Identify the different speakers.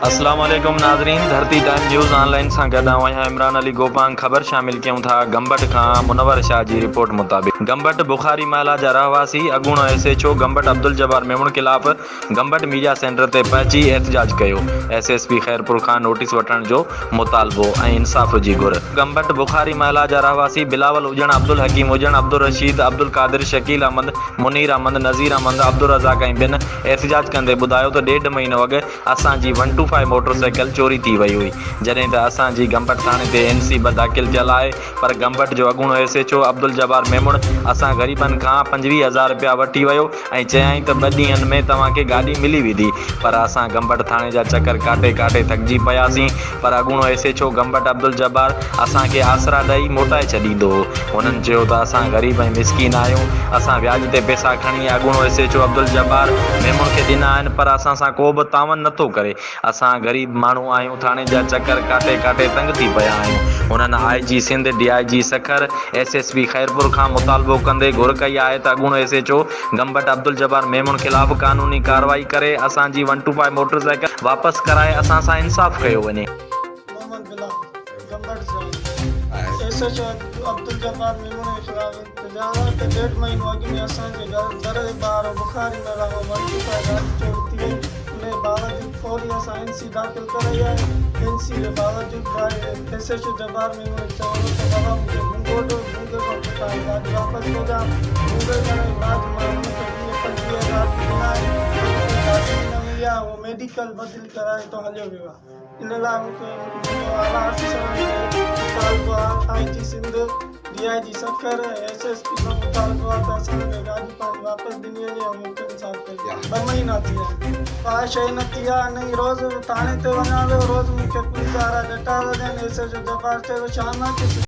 Speaker 1: اسلام عليڪم ناظرين ڌرتي ٽائيم نيوز آن لائين سان گڏ آئون آهيان عمران علي گوپانگ خبر شامل ڪيون ٿا گمبٽ کان منور شاهه جي رپورٽ مطابق گمبٽ بخاري محلا جا رهواسي اڳوڻو S H O Gambat Abdul Jabbar Memon خلاف گمبٽ ميڊيا سينٽر تي پهچي احتجاج ڪيو ايس ايس پي خيرپور کان نوٽيس وٺڻ جو مطالبو ۽ انصاف جي گهر. گمبٽ بخاري محلا جا رهواسي بلاول اڄڻ، عبدالحڪيم اڄڻ، عبدالرشيد، عبدالقادر، شڪيل احمد، منير احمد، نذير احمد، عبدالرزاق ۽ ٻين احتجاج ڪندي ٻڌايو ته ڏيڍ مهينو اڳ اسان جي one two five motor cycle چوري ٿي وئي هئي جڏهن ته اسان جي گمبٽ ٿاڻي تي اين سي به داخل ٿيل آهي پر گمبٽ جو اڳوڻو S H O Abdul Jabbar Memon اسان غريبن کان 25 هزار رپيا وٺي ويو ۽ چيائين ته ٻه ڏينهن ۾ توهان کي گاڏي ملي ويندي پر اسان گمبٽ ٿاڻي جا چڪر ڪاٽي ڪاٽي ٿڪجي پياسين پر اڳوڻو S H O Gambat Abdul Jabbar اسان کي آسرا ڏئي موٽائي ڇڏيندو هو. هنن چيو ته اسان غريب ۽ مسڪين آهيون، اسان وياج تي پئسا کڻي اڳوڻو S H O Abdul Jabbar Memon کي ڏنا آهن پر اسان سان ڪو به تعاون نه ٿو ڪري. اسان غريب ماڻهو آهيون ٿاڻي جا چڪر ڪاٽي ڪاٽي تنگ ٿي پيا آهيون. هنن I G Sindh, D I G Sukkur, S S P Khairpur کان مطالبو ڪندي گهر ڪئي آهي ته اڳوڻو S H O Gambat Abdul Jabbar Memon خلاف قانوني ڪارروائي ڪري اسان جي one two five motor cycle واپس ڪرائي اسان سان انصاف ڪيو وڃي.
Speaker 2: Muhammad Bilal Gambat Ziani S H O Abdul Jabbar Memon جي خلاف احتجاج آهي ته ڏيڍ مهينو اڳ ۾ اسان جي گهر در جي ٻاهران بخاري محلا مان ون ٽو فائيو گاڏي چوري ٿي وئي ان جي باوجود فوري اسان اين سي داخل ڪرائي آهي اين سي جي باوجود S H O Jabbar Memon چيو هو ته بابا مون کي گونگو ڏيو گونگي کان پوء توهان گاڏي واپس ٿو ڏيان گونگي ڏيڻ جي بعد مان هن کي 20 25 هزار به ڏنا آهن پر مون کي گاڏي به نه ملي آهي اهو ميڊيڪل بدلي ڪرائي اتان هليو ويو آهي ان لاء مون کي منهنجو اعليٰ آفيسرن کي مطالبو آهي I G Sindh, D I G Sukkur ۽ S S P کان مطالبو آهي ته اسان کي گاڏي پنهنجي واپس ڏني وڃي ۽ مون کي انصاف ڪيو وڃي. ٻه مهينا ٿي ويا آهن ڪا شيء نه ٿي آهي نه ئي روز ٿاڻي تي وڃان پيو روز مون کي پوليس وارا ڏٽا ٿا ڏين ايس ايڇ او جبار چيو شام اچ.